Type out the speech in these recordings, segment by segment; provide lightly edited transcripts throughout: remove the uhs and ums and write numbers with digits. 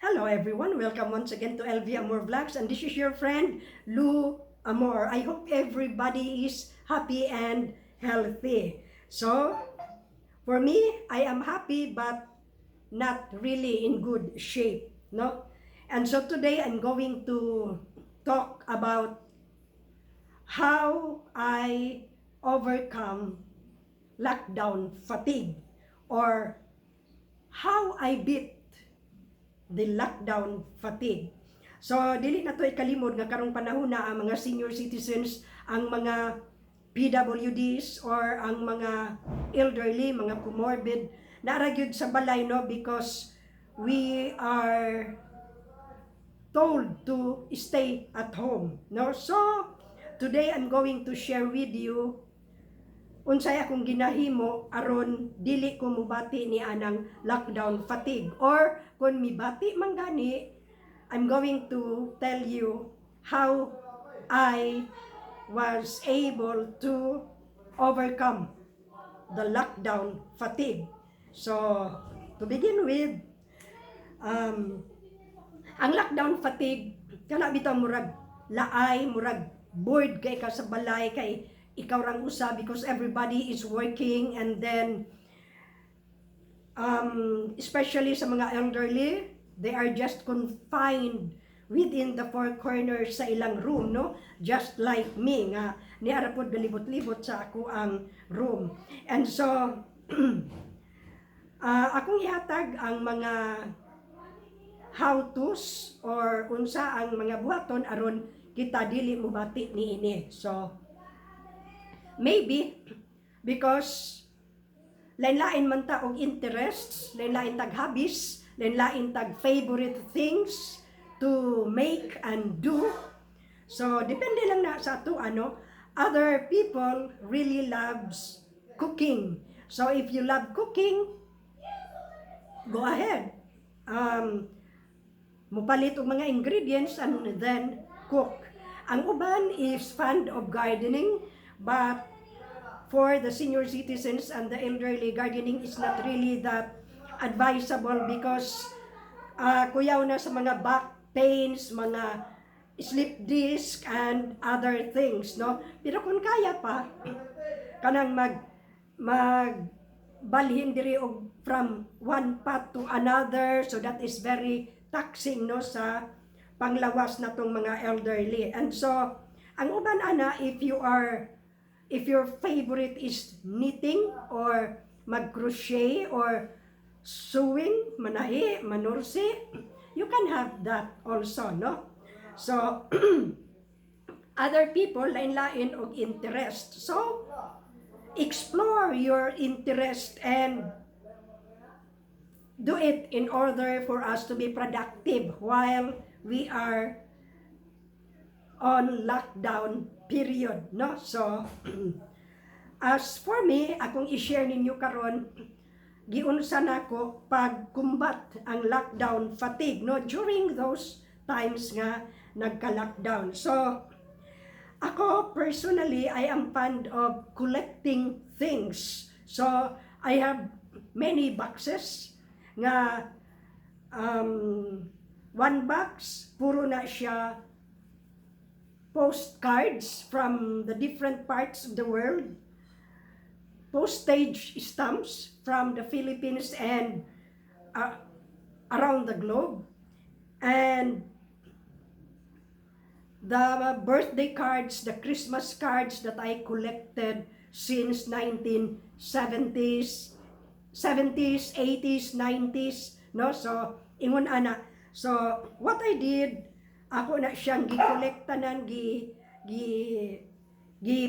Hello everyone, welcome once again to LV Amor Vlogs and this is your friend Lou Amor. I hope everybody is happy and healthy. So, for me, I am happy but not really in good shape, no? And so today I'm going to talk about how I overcome lockdown fatigue or how I beat the lockdown fatigue. So dili na to ikalimod nga karong panahon na ang mga senior citizens, ang mga PWDs or ang mga elderly, mga comorbid, naa ra gyud sa balay, no, because we are told to stay at home, no? So today I'm going to share with you unsay akong ginahimo aron dili ko mubati ni anang lockdown fatigue, or kung mibati man gani, I'm going to tell you how I was able to overcome the lockdown fatigue. So, to begin with, ang lockdown fatigue, kana bitaw murag laay, murag bored kay ka sa balay kay ikaw rang usa because everybody is working, and then especially sa mga elderly, they are just confined within the four corners sa ilang room, no? Just like me nga niara pod galibot-libot sa akoang room. And so akong ihatag ang mga how-tos or unsa ang mga buhaton aron kita dili mobati niini. So maybe because lain-lain man ta og interests, lain-lain tag hobbies, lain-lain tag favorite things to make and do. So depende lang na sa ato ano. Other people really loves cooking. So if you love cooking, go ahead. Mupalit og mga ingredients and then cook. Ang uban is fond of gardening, but for the senior citizens and the elderly, gardening is not really that advisable because kuyaw na sa mga back pains, mga slip disc and other things, no? Pero kung kaya pa, kanang mag balhin diri og from one pot to another, so that is very taxing, no, sa panglawas na tong mga elderly. And so ang uban ana, if your favorite is knitting or mag-crochet or sewing, manahi, manursi, you can have that also, no? So other people, lain-lain og interest. So explore your interest and do it in order for us to be productive while we are on lockdown period, no? So as for me, akong i-share ninyo karon giunsa nako pag-combat ang lockdown fatigue, no, during those times nga nagka-lockdown. So ako personally, I am fond of collecting things. So I have many boxes nga one box puro na siya postcards from the different parts of the world, postage stamps from the Philippines and around the globe, and the birthday cards, the Christmas cards that I collected since 1970s, 70s, 80s, 90s, no? So, ingon ana. So, what I did, ako na siyang gi-collect tanan, gi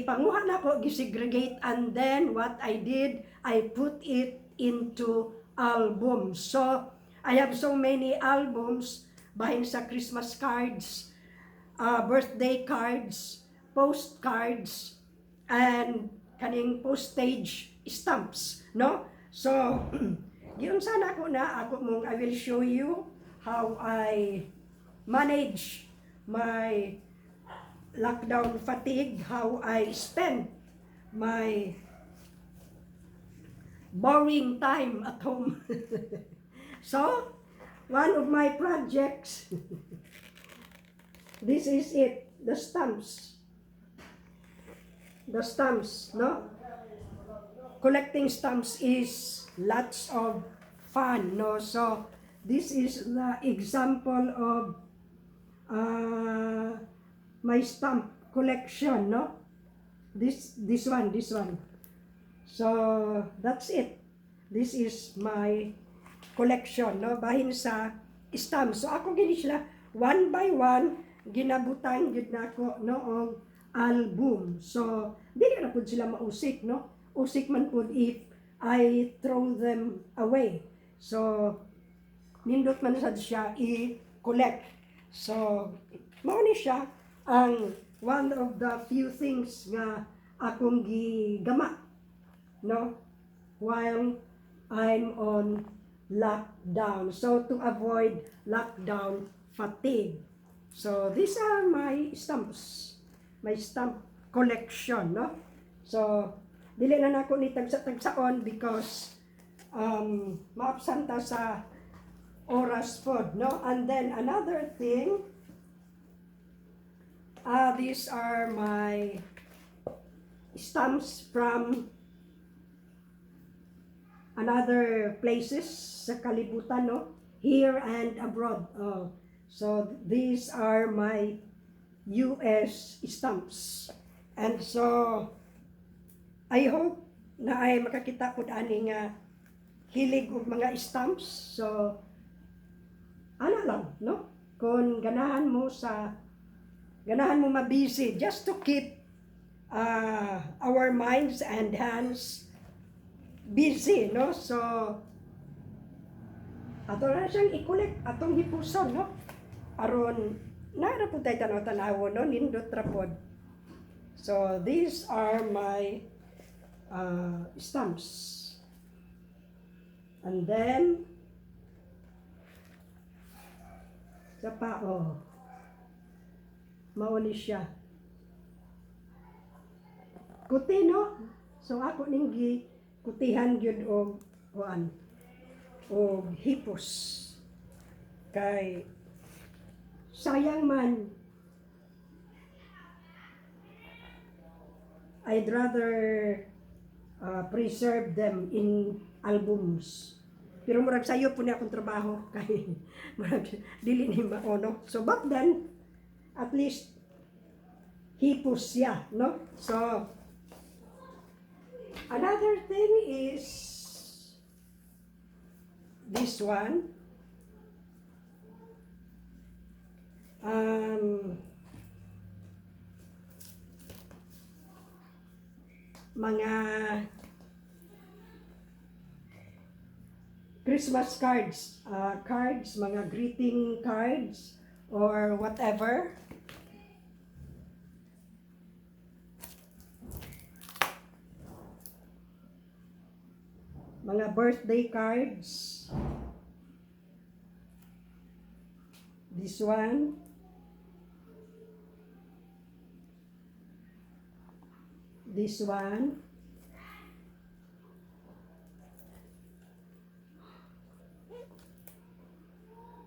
panguha nako, gi-segregate, and then what I did, I put it into albums. So, I have so many albums bahin sa Christmas cards, birthday cards, postcards, and kaning postage stamps, no? So, giunsa na ako na ako mong I will show you how I manage my lockdown fatigue, how I spend my boring time at home. So, One of my projects. This is it, the stamps. The stamps, no? Collecting stamps is lots of fun, no? So, this is the example of my stamp collection, no? This one, this one. So, that's it. This is my collection, no? Bahin sa stamp. So, ako gini sila, one by one, ginabutang gyud nako, no, og album. So, dili na pud sila mausik, no? Usik man pud if I throw them away. So, nindot man sad siya i-collect. So, mao ni siya ang one of the few things nga akong gigama, no, while I'm on lockdown. So, to avoid lockdown fatigue. So, these are my stamps. My stamp collection, no? So, dili na nako ni tagsa-tagsaon because maabsan ta sa oras pod, no? And then another thing, these are my stamps from another places sa kalibutan, no? Here and abroad. Oh. So these are my US stamps. And so I hope na ay makakita pud ani nga hilig og mga stamps. So ana lang, no? Kung ganahan mo mabusy just to keep our minds and hands busy, no? So ato na siyang i-collect, atong hipuson, no? Aron naa ra pud tay tanaw-tanawon, no? Nindot ra pod. So these are my stamps. And then sa pao, mao ni siya. Kuti, no? So ako ning gi kutihan gyud og kuan og hipos. Kay sayang man, I'd rather preserve them in albums. Pero murag sayo po ni akong trabaho kay murag dili ni mao, no. So but then at least hipos siya, no? So another thing is this one. Mga Christmas cards, cards, mga greeting cards or whatever. Mga birthday cards. This one. This one.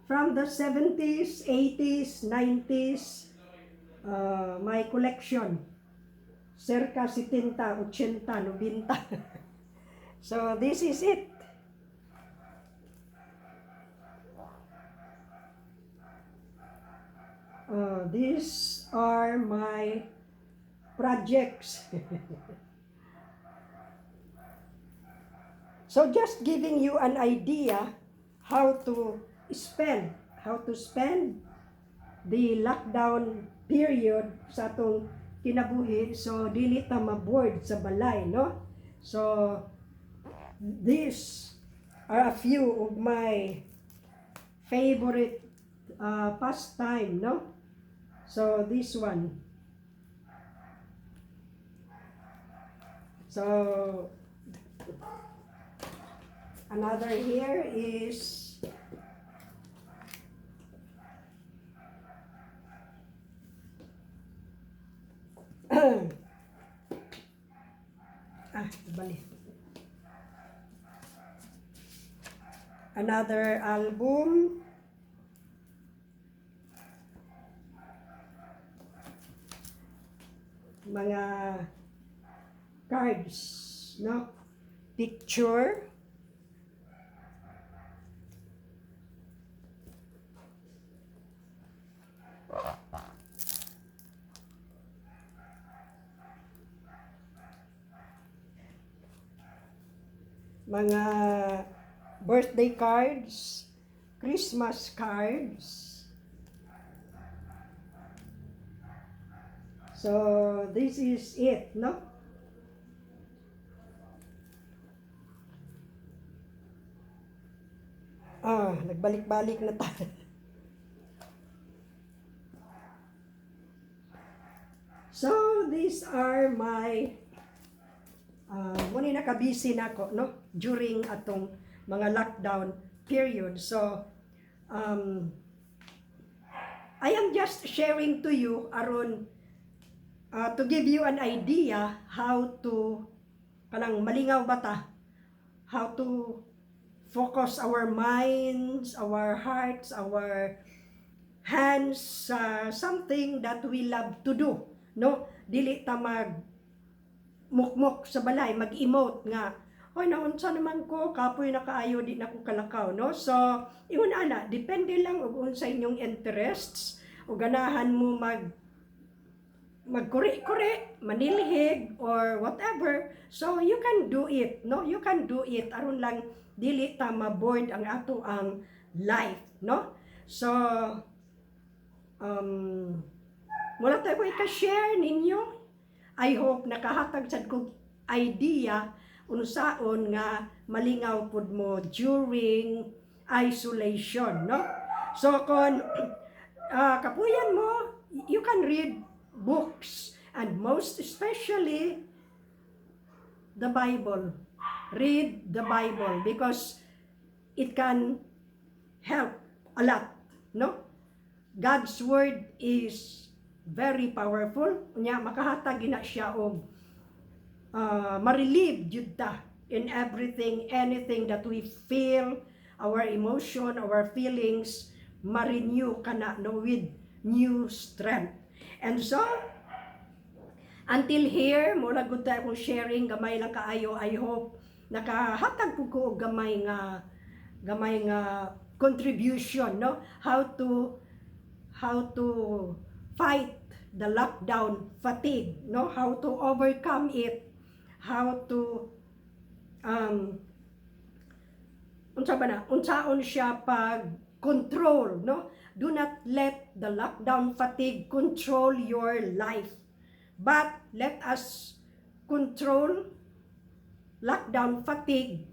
From the 70s, 80s, 90s, my collection. Circa 70, 80, 90. So this is it. These are my projects. So just giving you an idea how to spend the lockdown period sa atong kinabuhi, so dili ta maboard sa balay, no? So these are a few of my favorite pastime, no? So this one. So another here is bali. Another album. Mga cards, no? Picture. Mga birthday cards, Christmas cards. So, this is it, no? Ah, nagbalik-balik na tayo. So, these are my muna naka-busy na ako, no? During atong mga lockdown period. So, I am just sharing to you aron to give you an idea how to kanang malingaw ba ta, how to focus our minds, our hearts, our hands sa something that we love to do, no? Dili ta mag mukmok sa balay, mag-emote nga, "Hoy, naunsa naman ko, kapoy na kaayo, di na ko kalakaw," no? So, ingon ana, depende lang og unsa inyong interests, o ganahan mo magkuri-kuri, manilhig, or whatever. So, you can do it, no? You can do it. Aron lang, dili ta ma-bored ang ato ang life, no? So, wala tayo ko ika-share ninyo. I hope nakahatag sad kog idea unsaon nga malingaw pud mo during isolation, no? So, kung kapuyan mo, you can read books and most especially the Bible. Read the Bible because it can help a lot, no? God's word is very powerful. Unya makahatag gina siya og ma-relieve jud ta in everything, anything that we feel, our emotion, our feelings, ma-renew kana, no, with new strength. And so, until here, mura gud tayo akong sharing, gamay lang kaayo. I hope nakahatag po ko og gamay nga contribution, no? How to fight the lockdown fatigue, no? How to overcome it, how to unsa ba na? Unsaon siya pag control, no? Do not let the lockdown fatigue control your life. But let us control lockdown fatigue.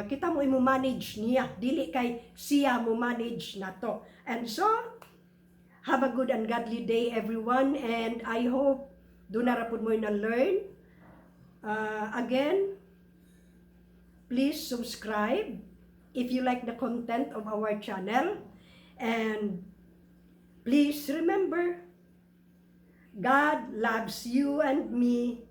Kita mo imo manage niya, dili kay siya mo manage nato. And so, have a good and godly day, everyone, and I hope duna ra pud mo na learn. Again, please subscribe if you like the content of our channel and please remember, God loves you and me.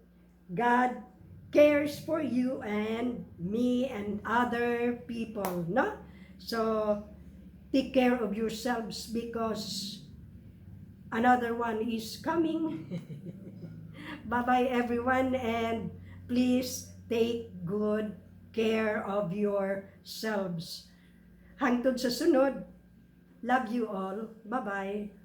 God cares for you and me and other people, no? So take care of yourselves because another one is coming. Bye-bye, everyone, and please take good care of yourselves. Hangtod sa sunod, love you all. Bye-bye.